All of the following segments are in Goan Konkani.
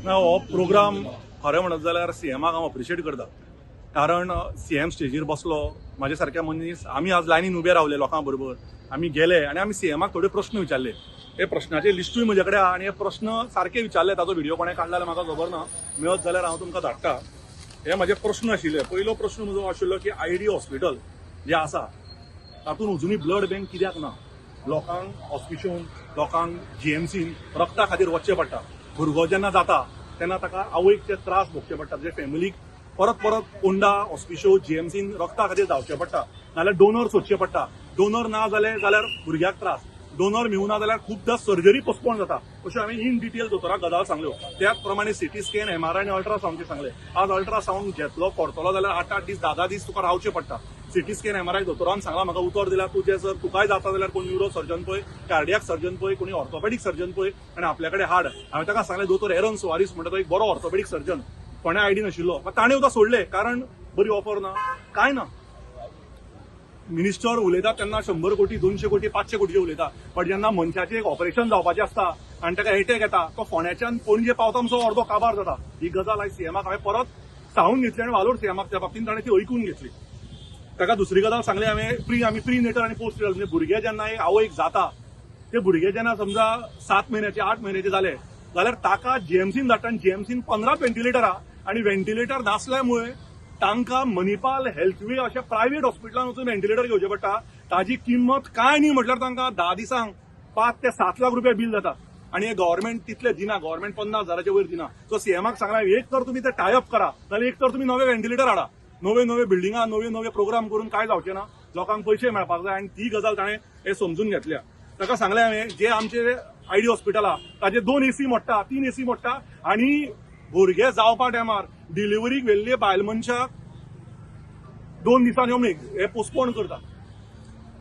ना, हो प्रोग्राम खरें म्हणत जाल्यार सीएमाक हांव अप्रिशिएट करता, कारण सीएम स्टेजीर बसलो. म्हाजे सारक्या मनीस आमी आज लायनीन उबे रावले लोकां बरोबर. आमी गेले आनी आमी सीएमाक थोडे प्रश्न विचारले. हे प्रश्नाचे लिस्टूय म्हजे कडेन आहा आनी हे प्रश्न सारके विचारले. ताचो व्हिडिओ कोणें काडला जाल्यार म्हाका खबर ना, मेळत जाल्यार हांव तुमकां धाडटा. हे म्हाजे प्रश्न आशिल्ले. पयलो प्रश्न म्हजो आशिल्लो की आयडी हॉस्पिटल जे आसा तातूंत अजुनूय ब्लड बँक कित्याक ना? लोकांक हॉस्पिशून, लोकांक जीएमसीन रक्ता खातीर वचचें पडटा. भुरगो जेन्ना जाता तेन्ना ताका आवयक ते त्रास भोगचे पडटा, जे फॅमिलीक परत परत पोंडा हॉस्पिशो जीएमसीन रक्ता खातीर धांवचें पडटा, नाजाल्यार डोनर सोदचें पडटा. डोनर ना जाले जाल्यार भुरग्याक त्रास, डोनर मेळूना जाल्यार खूबदां सर्जरी पोस्टपोन जाता. अश्यो हांवें इन डिटेल दोतोराक गजाल सांगल्यो. त्याच प्रमाणे सिटी स्कॅन, एमआरआय आनी अल्ट्रासावंडचे सांगले. आज अल्ट्रासावंड घेतलो करतलो जाल्यार 8-8 दीस, 10-10 दीस तुका रावचें पडटा. सिटी स्कॅन, एमआरआय दोतोरान सांगला, म्हाका उतर दिला, तुजें जर तुकाय जाता जाल्यार कोण न्युरो सर्जन पळय, कार्डियाक सर्जन पळय, कोणी ऑर्थोपेडीक सर्जन पळय आनी आपल्या कडेन हाड. हांवें ताका सांगलें, दोतोर एरन सुवारीस म्हणटा तो एक बरो ऑर्थोपेडीक सर्जन कोणें आयडी नाशिल्लो, मात ताणें सुद्दां सोडलें, कारण बरी ऑफर ना, कांय ना. मिनिस्टर उलयता तेन्ना 100 कोटी, 200 कोटी, 500 कोटीचे उलयता, बट जेन्ना मनशाचें एक ऑपरेशन जावपाचें आसता आनी ताका एटॅक येता, तो फोंड्याच्यान पणजे पावता म्हणसर अर्दो काबार जाता. ही गजाल आयज सीएमाक हांवें परत सांगून घेतली आनी वालोर सीएमाक त्या बाबतींत, ताणें ती ऐकून घेतली. ताका दुसरी गजाल सांगली हांवें, आमी प्री नेटल आनी पोस्ट नेटल, म्हणजे भुरगे जेन्ना एक आवयक जाता, ते भुरगे जेन्ना समजा 7 म्हयन्याचे, 8 म्हयन्याचे जाले जाल्यार ताका जीएमसीन धाडटा आनी जीएमसीन 15 व्हेंटिलेटर आहा आनी व्हेंटिलेटर नासल्यामुळे तांकां मणिपाल हेल्थवे अशा प्रायव्हेट हॉस्पिटलान वचून व्हेंटिलेटर घेवचें पडटा. ताजी किंमत कांय न्ही म्हटल्यार तांकां 10 दिसांक 5 ते 7 लाख रुपया बील जाता आनी हे गव्हर्मेंट तितले दिना. गव्हर्मेंट 50 हजाराच्या वयर दिना. सो सीएमाक सांगला, एक तर तुमी ते टायअप करा, नाल्यार एक तर तुमी नवे व्हेंटिलेटर हाडा. नवे नवे बिल्डिंगा, नवे नवे प्रोग्राम करून काय जावचें ना. लोकांक पयशे मेळपाक जाय आनी ती गजाल ताणें हे समजून घेतल्या. ताका सांगलें हांवें, जे आमचे आयडी हॉस्पिटल आहा ताजे दोन एसी मोडटा, तीन एसी मोडटा आनी भुरगे जावपा टायमार डिलिव्हरीक व्हेल्ले बायल मनशाक 2 दिसांनी येवन हे पोस्टपोन करता.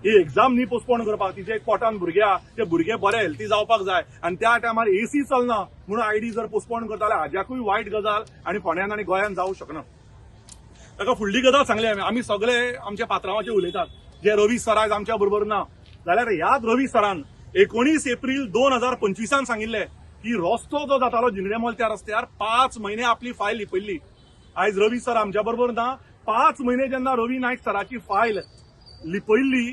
ही एक्झाम न्ही पोस्टपोन करपाक. तिचे पोटान भुरगे आहा, ते भुरगे बरे हेल्थी जावपाक जाय आनी त्या टायमार एसी चलना म्हणून आयडी जर पोस्टपोन करता जाल्यार हाज्याकूय वायट गजाल आनी फोंड्यान आनी गोंयान जावं शकना. ताका फुडली गजाल सांगली हांवें, आमी सगळे आमच्या पात्रांवाचे उलयतात, जे रवी सर आयज आमच्या बरोबर ना, जाल्यार ह्याच रवी सरान 19 एप्रील 2025 सांगिल्ले की रस्तो जो जातालो जिंगडे त्या रस्त्यार 5 म्हयने आपली फायल लिपयल्ली. आयज रवी सर आमच्या बरोबर ना. 5 म्हयने जेन्ना रवी नायक सराची फायल लिपयल्ली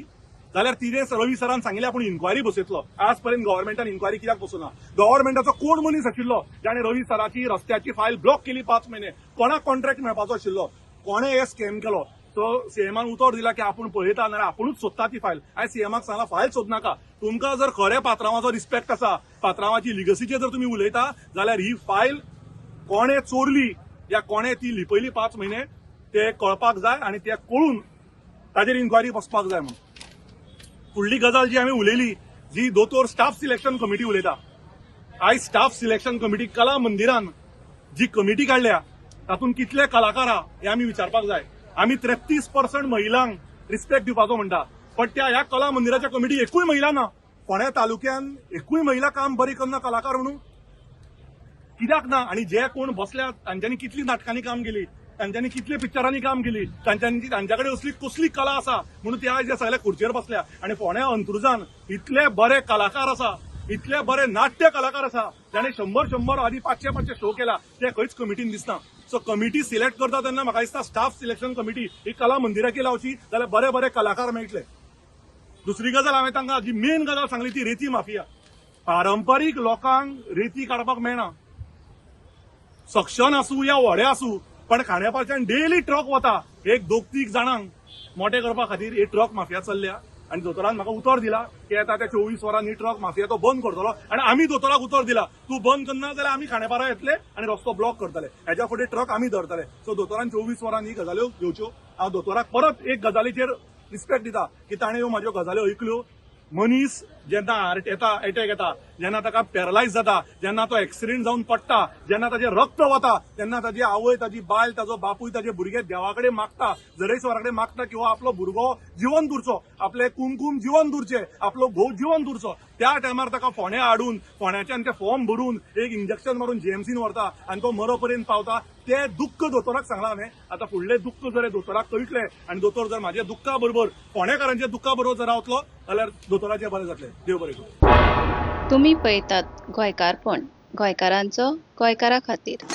जाल्यार तिणे रवी सरान सांगिल्लें आपूण इन्क्वायरी बसयतलो. आज पर्यंत गव्हर्मेंटान इन्क्वायरी कित्याक बसोना? गव्हर्मेंटाचो कोण मनीस आशिल्लो जाणे रवी सराची रस्त्याची फायल ब्लॉक केली 5 म्हयने? कोणाक कॉन्ट्रॅक्ट मेळपाचो आशिल्लो? कोणे हे स्कॅम केलो? सो सीएमान उतर दिला की आपूण पळयता, नाल्यार आपुणूच सोदता ती फायल. हांवें सीएमाक सांगला, फायल सोदनाका. तुमकां जर खरें पात्रांवाचो रिस्पेक्ट आसा, पात्रांवाची लिगसीचेर जर तुमी उलयता जाल्यार ही फायल कोणे चोरली या कोणे ती लिपयली 5 म्हयने ते कळपाक जाय आनी ते कळून ताजेर इन्क्वायरी बसपाक जाय म्हणून. फुडली गजाल जी आमी उलयली, जी दोतोर स्टाफ सिलेक्शन कमिटी उलयता, आयज स्टाफ सिलेक्शन कमिटी कला मंदिरान जी कमिटी काडल्या तातूंत कितले कलाकार आहा हे आमी विचारपाक जाय. आमी 33% महिलांक रिस्पेक्ट दिवपाचो म्हणटा, पण त्या ह्या कला मंदिराच्या कमिटी एकूय महिला ना. फोंड्या तालुक्यान एकूय महिला काम बरी करना कलाकार म्हणून कित्याक ना? आणि जे कोण बसल्यात तांच्यांनी कितली नाटकांनी काम केली, तांच्यांनी कितले पिक्चरांनी काम केली, तांच्यांनी तांच्या कडेन असली कसली कला आसा म्हणून ते आयज सगळ्या खुर्चेर बसल्या? आणि फोंड्या अंत्रुजान इतले बरे कलाकार आसा, इतले बरे नाट्य कलाकार आसा, जाणे शंबर शंबर आदी 500 500 शो केला, ते खंयच कमिटीन दिसना. सो कमिटी सिलेक्ट करता तेन्ना म्हाका दिसता स्टाफ सिलेक्शन कमिटी ही कला मंदिराक लावची जाल्यार बरे बरे कलाकार मेळटले. दुसरी गजाल हांवें तांकां जी मेन गजाल सांगली ती रेती माफिया. पारंपरीक लोकांक रेती काडपाक मेळना. सक्शन आसूं या व्हडें आसूं, पण खांडेपारच्यान डेली ट्रक वता. एक दोग तीग जाणांक मोठे करपा खातीर ही ट्रक माफिया चल्ल्या आनी दोतोरान म्हाका उतर दिला की येता त्या 24 वरांनी ट्रक माफिया तो बंद करतलो. आनी आमी दोतोराक उतर दिला, तूं बंद करना जाल्यार आमी खांडेपारा येतले आनी रस्तो ब्लॉक करतले, हेज्या फुडें ट्रक आमी धरतले. सो दोतोरान 24 वरांनी ही गजाल्यो घेवच्यो. हांव दोतोराक परत एक गजालीचेर रिस्पेक्ट दिता की ताणें ह्यो म्हाज्यो गजाल्यो ऐकल्यो. मनीस जेन्ना हार्ट येता, एटॅक येता, जेन्ना ताका पॅरलायज जाता, जेन्ना तो एक्सिडेंट जावन पडटा, जेन्ना ताजें रक्त वता, तेन्ना ताजी आवय, ताजी बायल, ताजो बापूय, ताजे भुरगे देवा कडेन मागता, जरेश्वरा कडेन मागता किंवा आपलो भुरगो जिवंत उरचो, आपले कुमकुम जिवंत उरचे, आपलो घोव जिवंत उरचो. त्या टायमार ताका फोंड्या हाडून, फोंड्याच्यान ते फॉर्म भरून, एक इंजेक्शन मारून जीएमसीन व्हरता आनी तो मरो पर्यंत पावता. ते दुख्ख दोतोराक सांगलां हांवें. आतां फुडलें दुख्ख जर दोतोराक कळटलें आनी दोतोर जर म्हाज्या दुख्खा बरोबर, फोंडेकारांच्या दुख्खा बरोबर जर रावतलो जाल्यार दोतोराचें बरें जातलें. देव बरें करूं. तुम्ही पळयतात गोंयकारपण. गोंयकारांचो गोंयकारा खातीर.